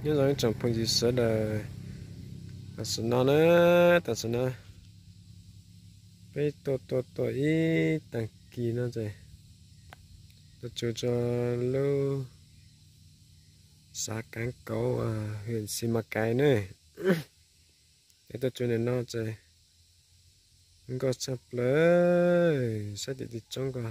Nyob zoo ib tsoom phooj ywg sawv daws, tam sim no na, tam sim no peb tuaj tua tuaj ib tag kis no ces tuaj tsuv rau lub xav Kaav Kauv, hwm Xis Mas Kais ne. Es tuaj tsuv ntawm no ces nkauj tshaj plaws, saib tim tim roob ko.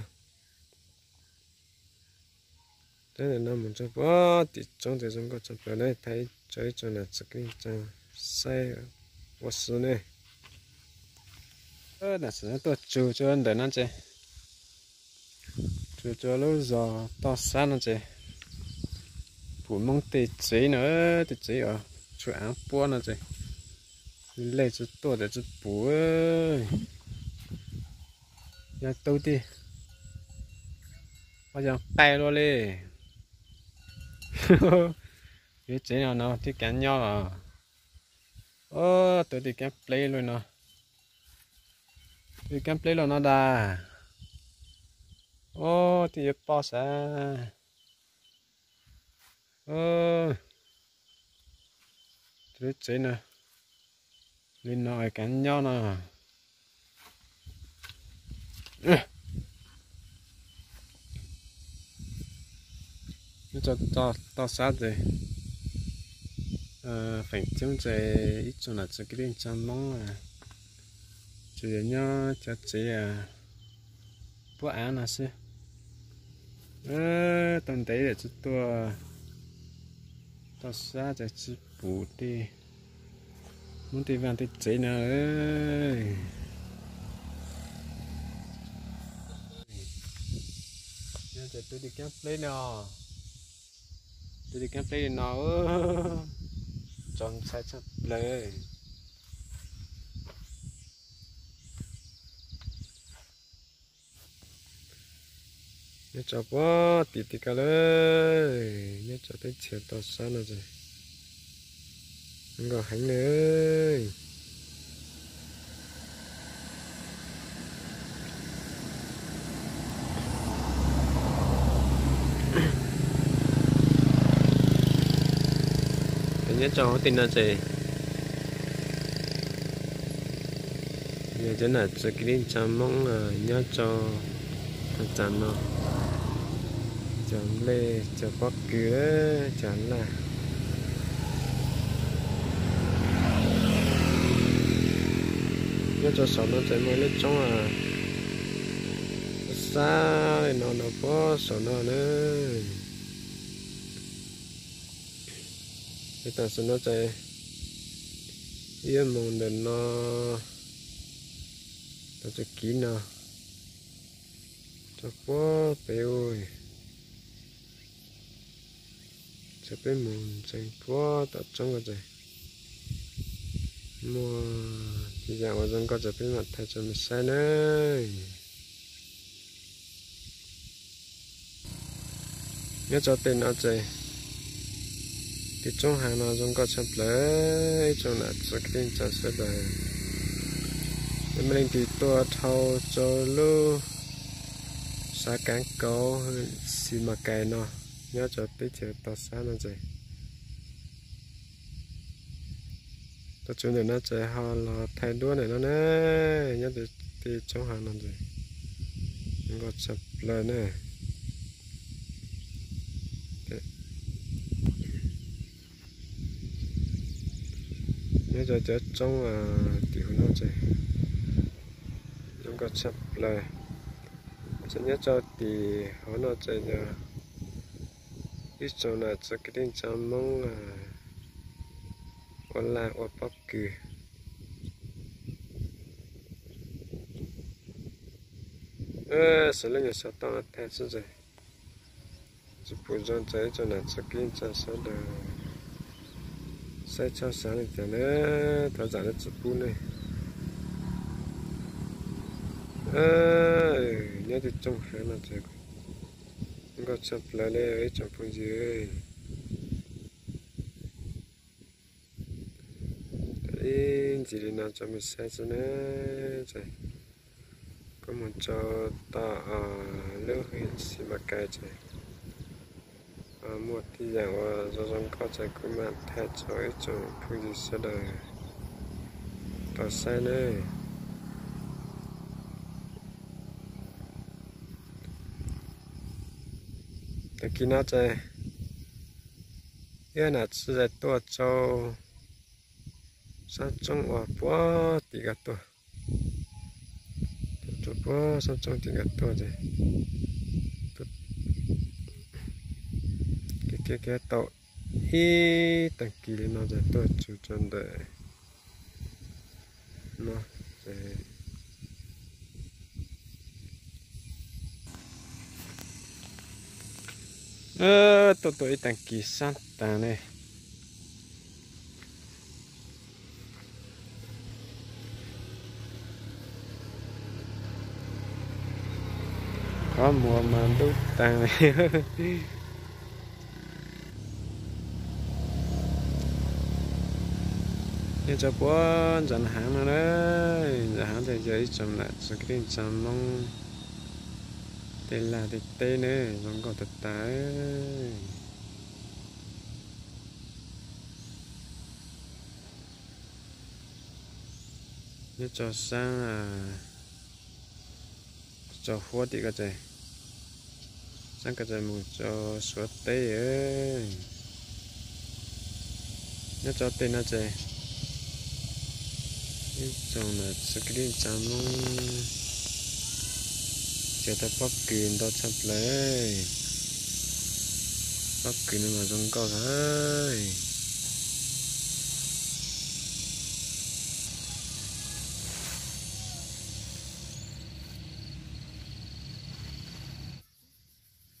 Saib ntawm no mus rau puag tim roob ces zoo nkauj tshaj plaws ne, thaij rau ib tsoom nam txiv kwv tij saib ua si ne. Tam sim no tuaj tsuv rau ntawm no ces, tsuv rau lub zos Toj Xab no ces pum Hmoob tej tsev no, tej tsev uas tshuav av puab no ces lej tsis tuaj ces tsis pum. Yog tub tij, o yog qaij luaj li. Yuav tsev no no thiaj kav nyob los. Ob tug tij kaab pleb luaj no, tij kaab pleb luaj no dag. Ob tij yuav poj sav. Lub tsev no li no kav nyob no. Nyob rau Toj Xab ces feem coob ces ib tsoom nam txiv kwv tij neej tsa Hmoob tsuas yog nyob cov tsev puab av no xwb. Tau ntev lawm tsis tuaj Toj Xab ces tsis pum tej Hmoob tej vaj tej tsev no. Yog tias tus tij kaab pleb no, tus tij kaab pleb li no, txaus ntshai tshaj plaws. Nyob rau puag tim tim ko lawm, nyob rau teb chaws Toj Xab no ces zoo nkauj heev li. Nyob rau hauv tim no ces yog cov nam txiv kwv tij neej tsa Hmoob nyob rau tag no, cov nplej, cov pob kws, cov laj. Nyob rau saum no ces muaj ib lub roob xab li no no puag saum no na. Es tam sim no ces ib moos ntawm no, tau tsis kiv no rau puag pem ub. Ces peb mus ntsees puag tom roob ko ces muaj tib yam uas zoo nkauj ces peb mam thaij rau nej saib na. Nyob rau tej no ces tej roob hav no zoo nkauj tshaj plaws, ib tsoom nam txiv kwv tij neej tsa sawv daws, nej leej twg tuaj dhau rau lub xav Kaav Kauv, Xis Mas Kais no, nyob rau teb chaws Toj Xab no ces tuaj tsuv ntawm no ces ho los thaij duab ntawm no na. Nyob tej roob hav no ces zoo nkauj tshaj plaws na. Nyob rau cov roob tim hauv no ces zoo nkauj tshaj plaws. Ces nyob rau tim hauv no ces yog ib tsoom nam txiv kwv tij neej tsa Hmoob ua laj ua pob kws. Xws li nyuam xov tooj thaij xwb ces tsis pum zoo ces ib tsoom nam txiv kwv tij neej tsa sawv daws saib txhob xav li cas na, thov zam lub txim pub nej. Nyob tej roob hav no ces nkauj tshaj plaws li ib tsoom phooj ywg. Ib ntsis li no rau mej saib xwb na. Kuv mus rau tom lub Xis Mas Kais ces Muaj tib yam uas zoo zoo nkauj ces kuv mam thaij rau ib tsoom phooj ywg sawv daws tau saib nawb. Tag kis no ces wb nam txiv tuaj rau sab roob uas puag tim ko tuaj, rau puag sab roob tim ko tuaj ces kiag kiag tau ib tag kis li no ces tuaj txog rau ntawm no ces tuaj tuaj ib tag kis sab tag ne. Qhov muag mas ntub taag li. Nyob rau puag ntawm haav no na, ntawm haav ces yog ib tsoom nam txiv kwv tij neej tsa Moob tej laj tej teb na, zoo nkauj tag tag. Nyob rau sab, rau huab tim ko ces, sab ko ces mus rau Suav teb. Nyob rau tej no ces ib tsoom nam txiv kwv tij neej tsa Moob tseem tau pob kws ntau tshaj plaws. Pob kws no mas zoo nkauj heev.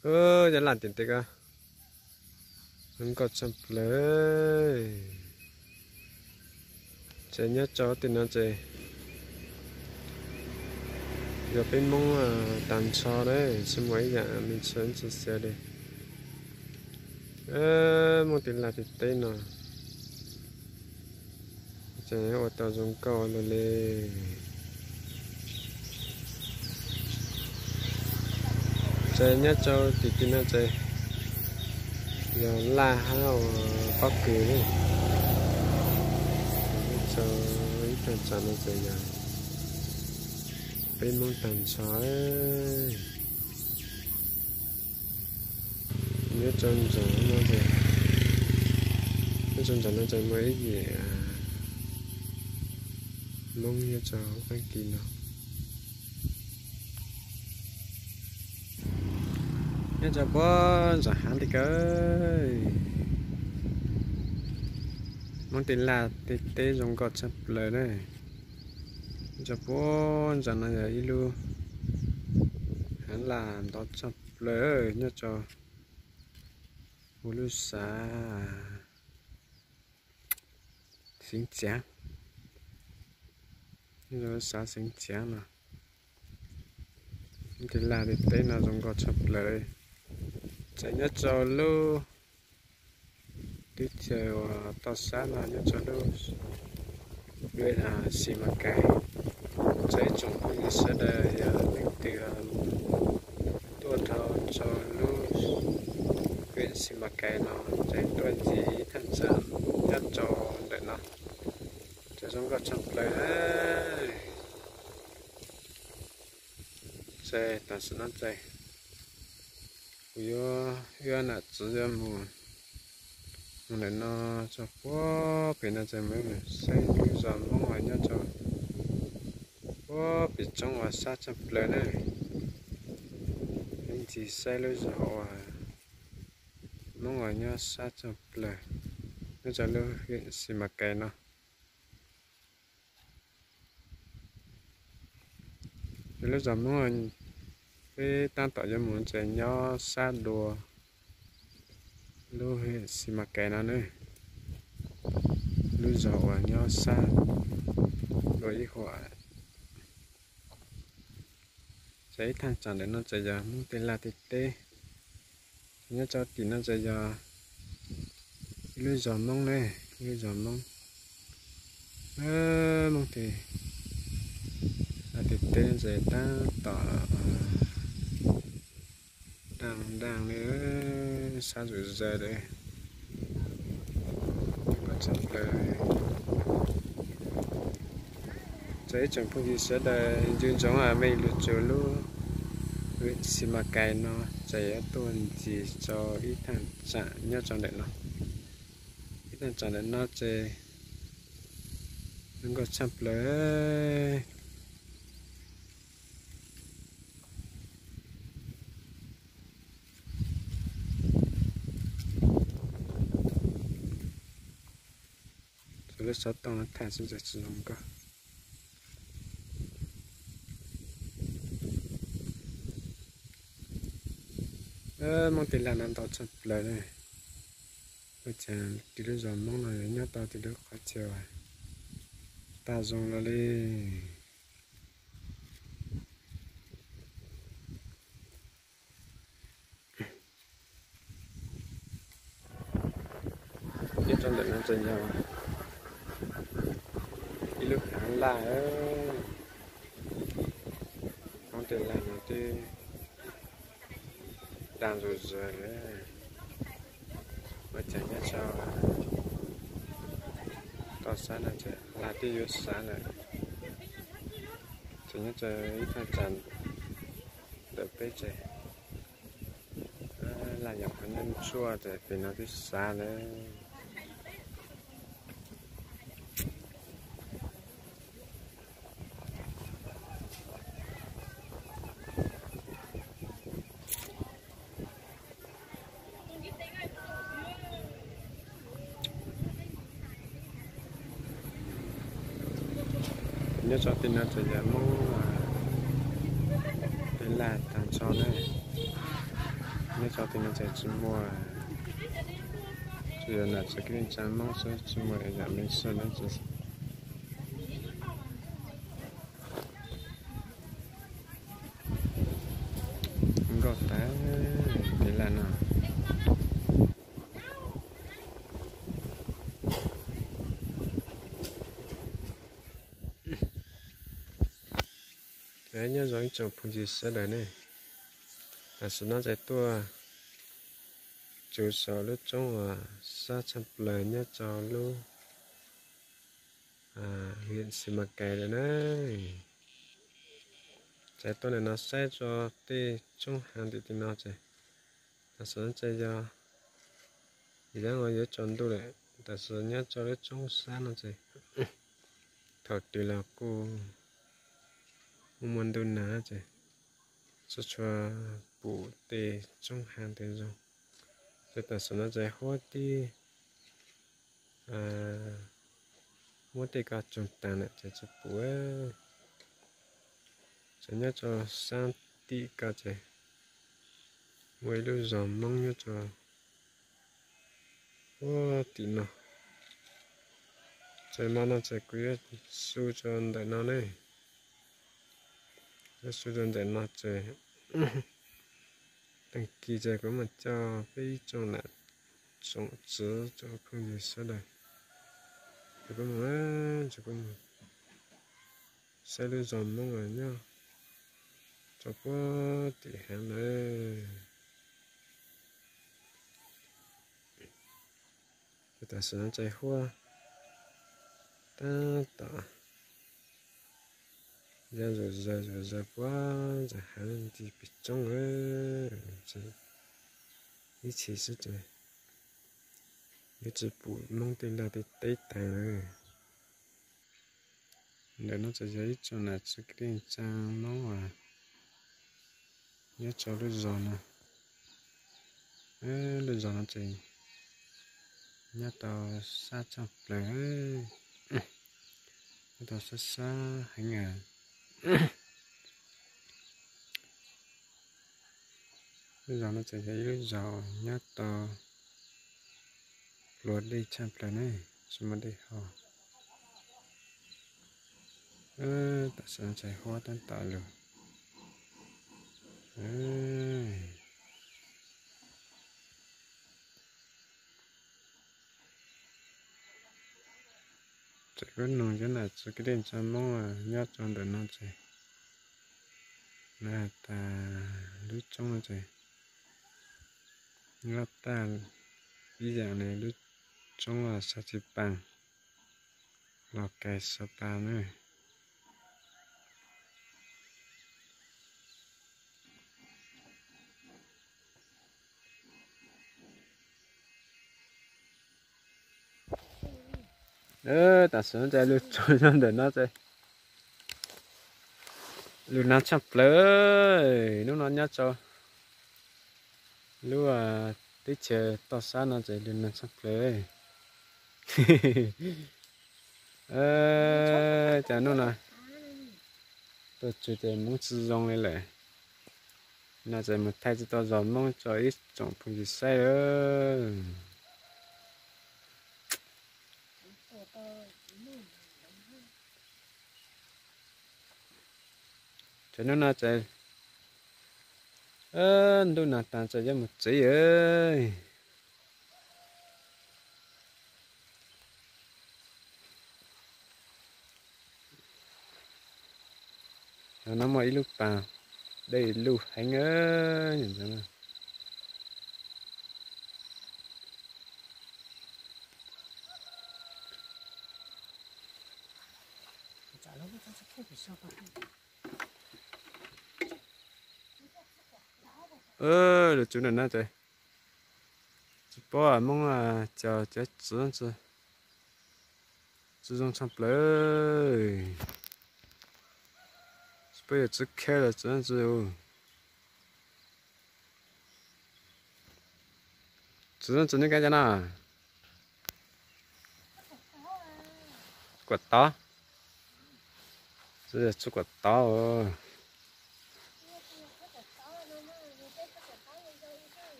Cov laj tim tej ko zoo nkauj tshaj plaws. Ces nyob rau tej no ces yog peb Moob tag nrho na, tsis muaj ib yam me ntsis xwb li. Moob tej laj tej teb no ces ua tau zoo nkauj luaj li. Ces nyob rau tim tim no ces yog laj hab ua pob kws li. Nyob rau ib tag tsam no ces yog peb Moob tag nrho. Nyob rau ntawm no ces, nyob rau ntawm no ces muaj ib yim Moob nyob rau hauv qab kis no. Nyob rau puag ntawm haav tim ko, Moob tej laj tej teb zoo nkauj tshaj plaws na. Nyob rau puag ntawm no yog ib lub haav laj ntau tshaj plaws nyob rau huv lub xav Xeev Txiav, xav Xeev Txiav no. Tej laj tej teb no zoo nkauj tshaj plaws. Ces nyob rau lub teb chaws uas toj sab no nyob rau lub Xi Mas Kais. Ces ib tsoom phooj ywg sawv daws yog leej twg tuaj dhau rau lub Xi Mas Kais no ces tuaj ntxiv ib thaj tsam nyob rau ntawm no ces zoo nkauj tshaj plaws. Ces tam sim no ces kuv yuav, wb nam txiv yuav mus, mus ntawm no rau puag pem no ces mus saib lub zos Moob uas nyob rau puag pem roob uas sab tshaj plaws na. Ib ntsis saib lub zos uas Moob uas nyob sab tshaj plaws, nyob rau lub Xi Mas Kais no. Lub zos Moob peb tab tom yuav mus ces nyob sab dua lub Xi Mas Kais no ne. Lub zos uas nyob sab dua ib huam. Ces ib thaj tsam ntawm no ces yog Moob tej laj tej teb. Nyob rau tim no ces yog ib lub zos Moob ne, ib lub zos Moob. Moob tej laj tej teb ces tab tom ntaaj ntaaj li. Sab zuj zus lawm, zoo nkauj tshaj plaws. Txog ib tsoom phooj ywg sawv daws nco ntsoov mej lug tsuas lub xi mas kais no ces yuav tuaj ntxiv rau ib thaj tsam nyob rau ntawm no. Ib thaj tsam ntawm no ces zoo nkauj tshaj plaws. Txog lub xov tooj no tham xwb ces tsis zoo nkauj. Moob tej laj no ntau tshaj plaws na. Ua cas tib lub zos Moob no yuav nyob tau tib lub qhov chaw uas tag zoo los li. Nyob rau ntawm no ces yog ib lub haav laj. Moob tej laj no twb tag zuj zus lawm. Ua cas nyob rau toj siab no ces laj twb yuav siav lawm. Ces nyob rau ib thaj tsam ntawm peb ces laj nyuam qhuav nyob ntsuab ces pem no twb siav lawm. Nyob rau tim no ces yog Moob tej laj tag nrho na. Nyob rau tim no ces tsis muaj, tsuas yog nam txiv kwv tij neej tsa Moob xwb, tsis muaj yam me ntsis dab tsi. Nkauj tas tej laj no. Nyob zoo ib tsoom phooj ywg sawv daws ne, tam sim no ces tuaj tsuas saum lub roob uas sab tshaj plaws nyob rau lub huyện Simacai lawm na. Ces tuaj ntawm no saib rau tej roob hav ntim tim no ces tam sim no ces yog yeeb uas yuav tsaus ntuj lawm, tam sim nyob rau lub roob sab no ces thaum twg los kuj muaj muaj ntuj nag ces tsis tshua pum tej roob hav ntws zoo. Ces tam sim no ces huab tib muab tej ko tsoog tas lawm ces tsis pum. Ces nyob rau sab tim ko ces muaj ib lub zos Hmoob nyob rau huab tim no. Ces hmo no ces kuv yuav su rau ntawm no ne. Yuav su rau ntawm no ces tag kis ces kuv mam coj peb ib tsoom nam tsoom txiv tsoom phooj ywg sawv daws, ces kuv mus, ces kuv mus saib lub zos Hmoob uas nyob rau puag tim hav lawm. Ces tam sim no ces huab tab tom ya zom zaws zom zaws puag ntawm hav nti pem roob lawm. Ib chim xwb ces yuav tsis pum Hmoob tej laj tej teb tas lawm. Ntawm no ces yog ib tsoom nam txiv kwv tij neej tsa Hmoob uas nyob rau lub zos no. Lub zos no ces nyob tau sab tshaj plaws, nyob tau sab sab heev. Lub zos no ces yog ib lub zos nyob tau pluas dej tshaj plaws ne, tsis muaj dej haus. Tam sim no ces huab tab tom lug. Ces kuv nug cov nam txiv kwv tij neej tsa Hmoob nyob rau ntawm no ces lawv has tas lub roob no ces Loj tag ib yam li lub roob Sab Tsis Paas, Los Kais, Sa Pas na. Tam sim no ces lug tsaus zog ntawm no ces lug nag tshaj plaws. Hnub no nyob rau lub teb chaws toj sab no ces lug nag tshaj plaws. Ces hnub no tuaj tsuag ces Hmoob tsi zoo li lawm. No ces mus thaij tsi tau zog Hmoob tso ib tsoom phooj ywg saib lawm. Ces hnub no ces ntuj nag tas ces yuav mus tsev lawm. No muaj ib lub pas dej luj heev. Lug tsuv ntawm no ces tsis paub Hmoob cov txiv tsi zoo tshaj plaws. Tsis paub yog txiv kheb los txiv tsi. Txiv tsi neb kab cov no. Kuam tod. Txiv kuam tod.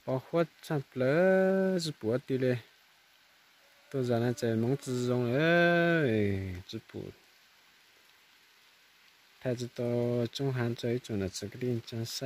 Pos huab tshaj plaws tsis pum ua ti li. Tuaj zag no ces Hmoob tsi zoo lawm, tsis pum thaij tsi tau tsoob hav rau ib tsoom nam txiv kwv tij ntseeg saib.